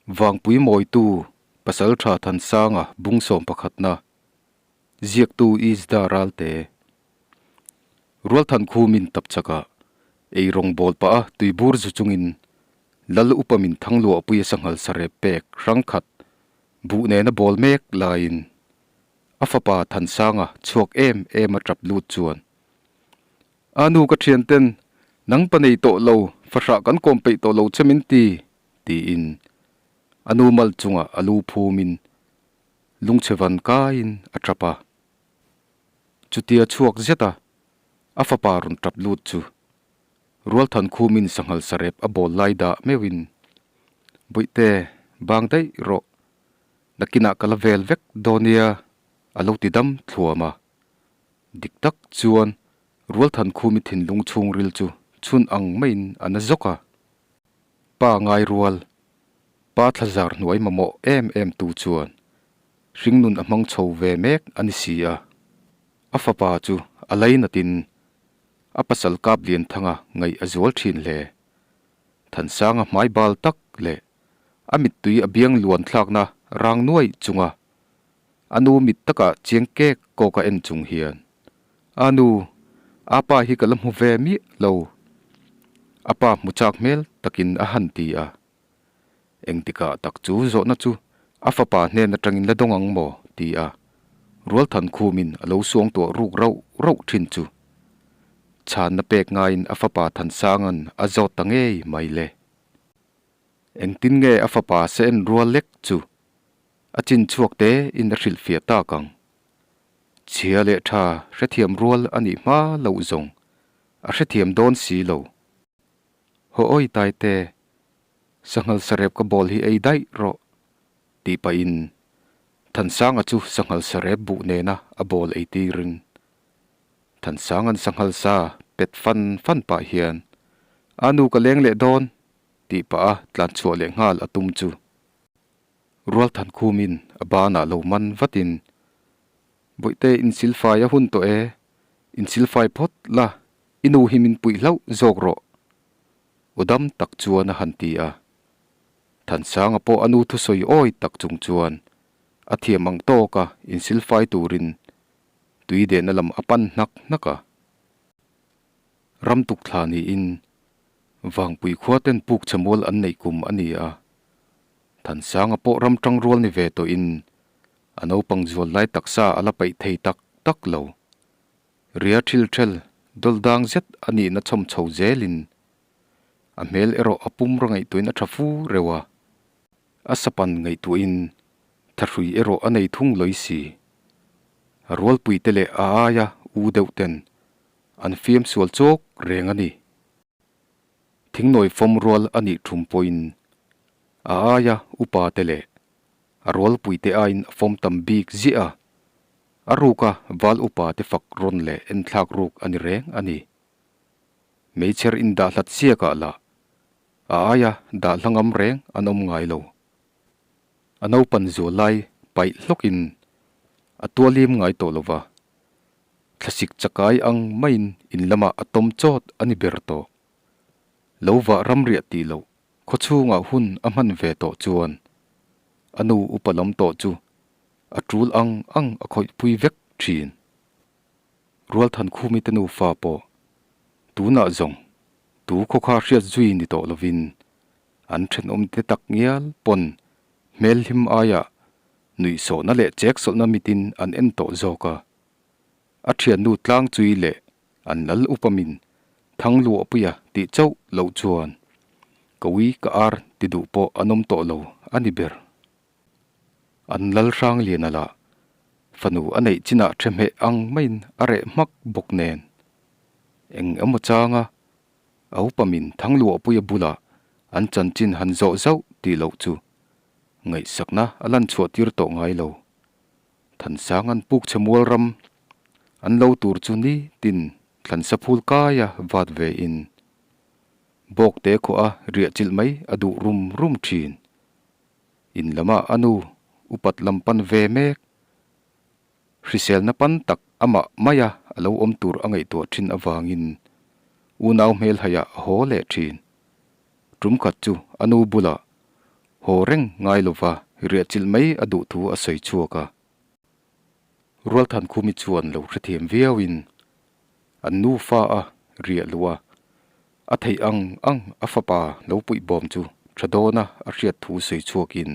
Vangpui mawitu Pasaltha Thansanga bung sawmpakhatna ziaktu Isda Ralte Rualthan khumin tapchakah ei rawng bawl pah a tuibur zu chungin Lal upa min thangluahpuia sanghal sarep pek hrang khat buh nena bawl mek laiin a fapa Thansanga chhuak em em a tap lut chuan A nu ka thianten nang pa nei tawh lo fahrah kan kawm peih tawh lo che min ti tiin a nu mal chungah a lu phumin lungchhe van kaiin a tap a. Chutia chhuak zet a, a fapa rawn tap lut chu Rualthan khumin sanghal sarep a bawl lai dah meuhin, Bawihte, bang daih rawh, nakinah ka la vel vek dawn nia a lo ti dam thluam a. Dik tak chuan Rualthan khumi thinlung chhungril chu chhun ang maiin a na zawk a. Pa ngai rual, pa thlazar hnuai mamawh em em tu chuan hringnun a hmang chho ve mek a ni si a. A fapa chu a lainatin a pasal kap lian thanga ngaih a zual thin hle. Thansanga hmai bal tak leh a mittui a biang luan thlakna rang nuai chunga a nu mit takah chiang kek kawk a en chung hian, A nu, a pa hi ka la hmu ve miah lo. A pa hmu chak hmel takin a han ti a. Engtikah tak chu zawhna chu a fapa hnen atangin la dawng ang maw? ti a Rualthan khumin a lo suang tuah ruk rauh rauh thin chu. Chhanna pek ngaiin a fapa Thansanga'n a zawt ta ngei mai le. Engtin nge a fapa se en rual lek chu a chin chhuak te in a hrilhfiah tak ang. Chhia leh tha hrethiam rual a nih hma loh zawng a hrethiam dawn si lo. Haw awi Taite, sanghal sarep ka bawl hi ei daih rawh, tih pahin Thansanga chu sanghal sarep buh nena a bawl ei tirin Thansanga'n sanghal sa pet fan fan pah hian, A nu ka leng leh dawn, tih pah a tlan chhuah leh nghal a tum chu. Rualthan khumin a banah lo man vatin, Bawihte insilfai a hun tawh e, insilfai phawt la, i nu hi min puih hlauh zawk rawh. Aw dam tak chuan a han ti a. Thansanga pawh a nu thusawi awi tak chung chuan a thiam ang tawka insilfai turin tui dehna lam a pan hnak hnak a. Ram tukthla niin Vangpui khua ten puk chhe mual an neih kum a ni a. Thansanga pawh ram tang rual ni ve tawhin a naupang zual lai taksa a la paih thei tak tak lo. Ria thil thel dawl dang zet a nihna chhawm chho zelin a hmel erawh a pum ra ngaihtuahin a tha fu reuh a. A sapan ngaihtuahin thahrui erawh a nei thung lawi si. A rualpuite leh a aia u deuh ten an fiam sual chawk reng a ni. Thingnawi fawm rual a nih thum pawhin a aia upa te leh a rualpuite aiin a fawm tam bik ziah a, a ruka val upa te fak rawn leh enthlak ruk a ni reng a ni. Meichher indah hlat siakah lah a aia dah hla ngam reng an awm ngai lo. A naupan zual lai paih hlawkin a tualim ngai tawh lova, Thlasik chakai ang maiin in lamah a tawm chawt a ni ber tawh. Lo vah ramriah tih loh khawchhungah hun a hman ve tawh chuan a nu upa lam tawh chu a tul ang ang a khawihpui vek thin. Rualthan Khumi te nufa pawh tunah zawng tu khawkha hriat zui ni tawh lovin an thenawm te tak ngial pawn hmel hlim aiah nuihsawhna leh cheksawlhna mitin an en tawh zawk a. A thiannu tlangchui leh an lal upa min Thangluahpuia tih chauh loh chuan ka ui ka ar ti duh pawh an awm tawh lo a ni ber. An lal hrang lian a lah fanu a neih chinah thehmeh ang maiin a reh hmak bawk nen eng emaw changa a upa min Thangluahpuia bulah an chanchin han zawh zauh tih loh chu ngaihsakna a lan chhuah tir tawh ngai lo. Thansang an puk chhe mual ram an lo tur chu ni tin thlansa phul kaia vat ve in bawkte khawh a riah chilh mai a duh rum rum thin. In lamah a nu upat lam pan ve mek. Hriselna pan tak amah maia a lo awm tur a ngaihtuah thin avangin unau hmelhaiah a haw leh thin. Tum khat chu a nu bulah. Haw reng ngai lova riah chilh mai a duh thu a sawi chhuak a. Rualthankhumi chuan lo hrethiam viauin an nufa a riah luh a, a theih ang ang a fapa lo puih bawm chu tha dawna a hriat thu sawi chhuakin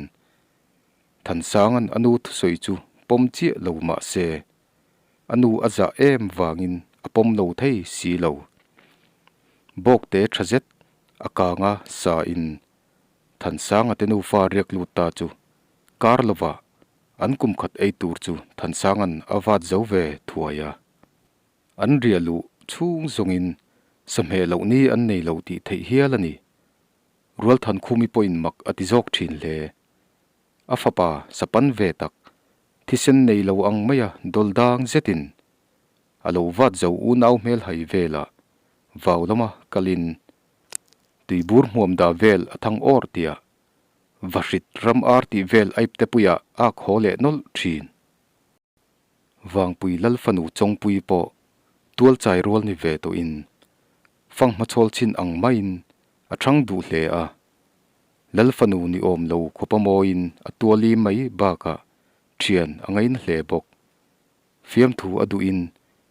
Thansanga'n a nu thusawi chu pawm chiah lo mah se a nu a zah em vangin a pawm lo thei si lo. Bawkte tha zet a kanga sa in Thansanga te nufa riak lut ta chu kar lovah an kum khat ei tur chu Thansanga'n a vat zo ve thuai a. An riah luh chhung zawngin sahmeh loh ni an nei lo tih theih hial a ni. Rualthankhumi pawhin mak a ti zawk thin hle. A fapa sapan ve tak, thisen nei lo ang maia dawl dang zetin a lo vat zo unau hmel hai velah vau lama kalin Tuibur hmuam dah vel a thang awr tia Vahrit ram ar tih vel aip te puiah ak haw leh nawlh thin. Vangpui Lal fanu Chawngpui pawh tualchai rual ni ve tawhin fanghma chhawl chin ang maiin a thang duh hle a. Lal fanu ni awm lo khawpa mawiin a tuali mai bakah thian a ngaina hle bawk. Fiamthu a duhin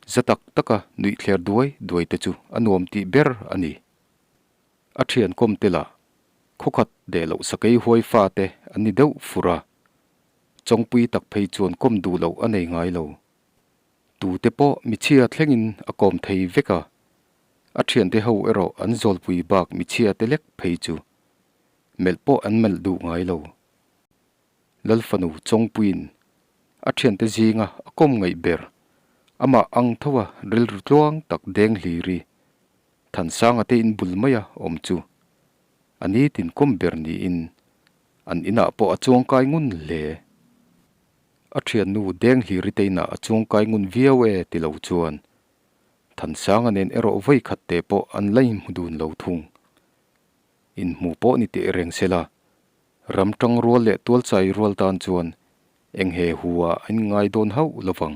za tak taka nuih thler duai duai te chu a nuam tih ber a ni. A thian kawm te lah khawkhat deh loh sakei huai fa te an ni deuh fur a, Chawngpui tak phei chuan kawm duh loh a nei ngai lo. Tute pawh michhia thlengin a kawm thei vek a, a thiante ho erawh an zawlpui bak michhia te lek phei chu melh pawh an melh duh ngai lo. Lalfanu Chawngpuiin a thiante zinga a kawm ngaih ber, amah ang tho a rilru tluang tak deng hliri Thansanga te in bul maia awm chu a nitin kawm ber niin an inah pawh a chuangkai ngun hle. A thiannu deng hliri te inah a chuangkai ngun viau e ti lo chuan Thansanga nen erawh vawi khat te pawh an la inhmu dun lo thung. Inhmu pawh ni teh reng sela Ram tang rual leh tualchai rual tan chuan eng he hu ah a inngai dawn hauh lo vang.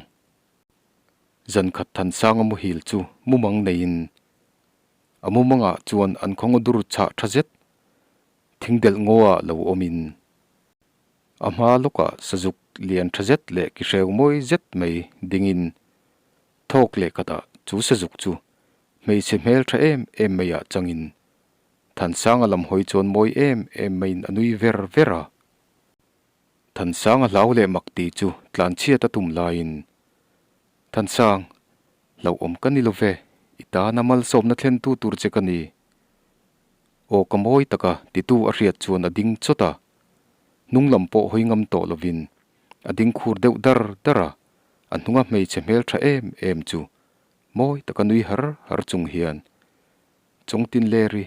Zan khat Thansanga muhil chu mumang neiin a mumangah chuan an khawngaw dur chhah tha zet thingdelh ngaw ah lo awmin a hma lawkah sazuk lian tha zet leh kihreu mawi zet mai dingin thawk leh khatah chu sazuk chu hmeichhe hmel tha em em maiah changin Thansanga lam hawi chuan mawi em em maiin a nui ver ver a. Thansanga hlau leh mak ti chu tlanchhiat a tum laiin, Thansang, hlauhawm ka ni lo ve, i tana malsawmna thlentu tur che ka ni. Aw ka mawi taka titu a hriat chuan a ding chawt a, hnung lam pawh hawi ngam tawh lovin a ding khur deuh dar dar a, a hnunga hmeichhe hmeltha em em chu mawi taka nui har har chung hian Chawngtinleri,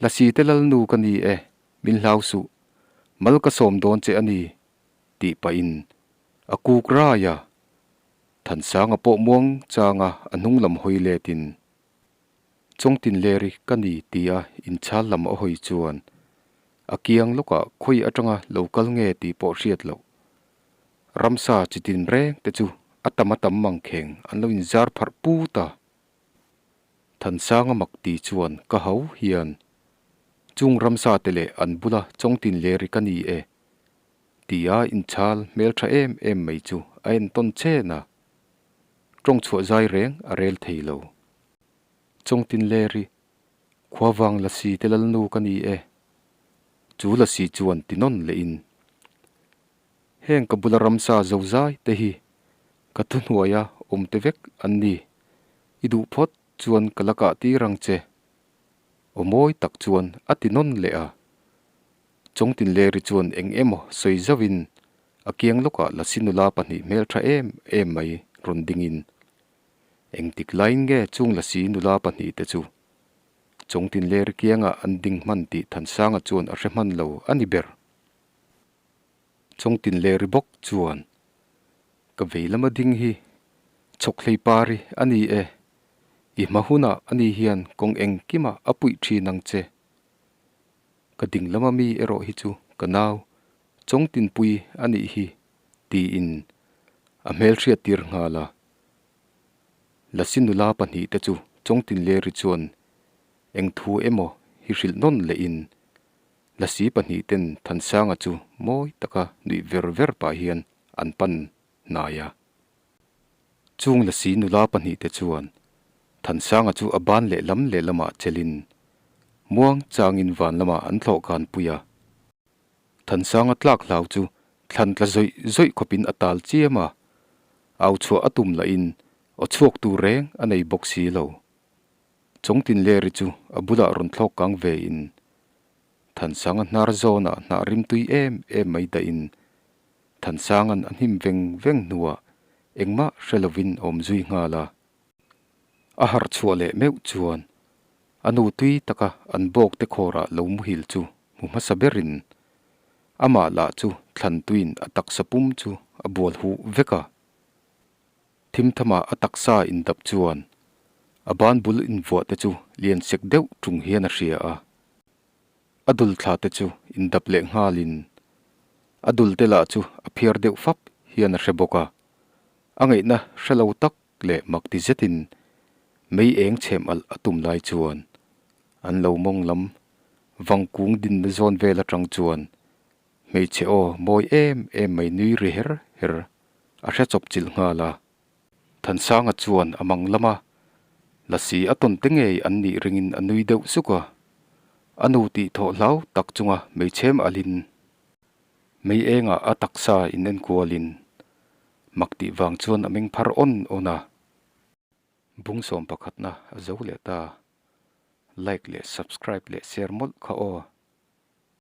Lasi te lalnu ka ni e, min hlau suh, mal ka sawm dawn che a ni, tih pahin a kuk rai a. Thansanga pawh muang changa a hnung lam hawi letin, Chawngtinleri ka ni tia inchhal lam a hawi chuan a kiang lawkah khawi atanga lo kal nge tih pawh hriat loh. Ramsa chitin reng te chu a tam a tam mangkheng an lo inzar pharh put a. Thansanga mak ti chuan ka hau hian chung ramsa te leh an bula chawngtin leri ka ni e tia inchhal hmeltha em em mai chu a entawn chen a, tawng chhuah zai reng a rel thei lo. Chawngtin leri, Khuavang lasi te lalnu ka ni e, chu lasi chuan ti nawn lehin heng ka bula ramsa zozai te hi ka thuhnuaia awm te vek an ni. I duh phawt chuan ka la kah tir ang che. Aw mawi tak chuan a ti nawn leh a. Chawngtinleri chuan eng emaw sawi zauhin a kiang lawkah Lasi nula pahnih hmeltha em em mai rawn dingin engtik laiin nge chung Lasi nula pahnih te chu Chawngtinleri kiangah an ding hman tih Thansanga chuan a hre hman lo a ni ber. Chawngtinleri bawk chuan Ka vei lama ding hi chhawkhlei pari a ni e, i hma hunah ani hian kawng engkimah a puih thin ang che. Ka ding lama mi erawh hi chu ka nau Chawngtinpui a nih hi tiin a hmelhriat tir nghal a. Lasi nula pahnihte chu Chawngtinleri chuan eng thu emaw hi hrilh nawn lehin. Lasi pahnihten Thansanga chu mawi taka nuih ver ver pah hian an pan hnai a. Chung Lasi nula pahnihte chuan Thansanga chu a ban lehlam lehlamah chelin muang changin van lamah an thlawh kan pui a. Thansanga tlak hlau chu thlan tla zawih zawih khawpin a tal chiam a, au chhuah a tum lahin aw chhuak tur reng a nei bawk si lo. Chawngtinleri chu a bulah rawn thlawk kang ve in Thansanga hnar zawnah hnah rimtui em em mai dahin Thansanga'n a hnim veng veng hnuah engmah hre lovin a awm zui nghal a. A harh chhuah leh meuh chuan a nu tui taka an bawk te khawrah lo muhil chu hmu hmasa berin amah lah chu thlan tuiin a taksa pum chu a bual huh vek a. Thimthama a taksa indap chuan a ban bul invuah te chu lian sek deuh tung hian a hria a. A dul thla te chu indap leh nghalin a dul te lah chu a phiar deuh fap hian a hre bawk a. A ngaihna hre lo tak leh mak ti zetin mei eng chhem alh a tum lai chuan an lo mawng lam vangkung dinna zawn vel atang chuan hmeichhe aw mawi em em mai nui ri her her a hre chawp chilh nghal a. Thansanga chuan a mang lama lasi a tawn te ngei an nih ringin a nui deuh suk a, a nu tih thawh hlau tak chunga meichhem alhin mei engah a taksa in enkualin mak tih vang chuan a meng phar awn awn a. Bung sawm pakhatna a zo leh ta. Like leh subscribe leh share mawlh kha aw.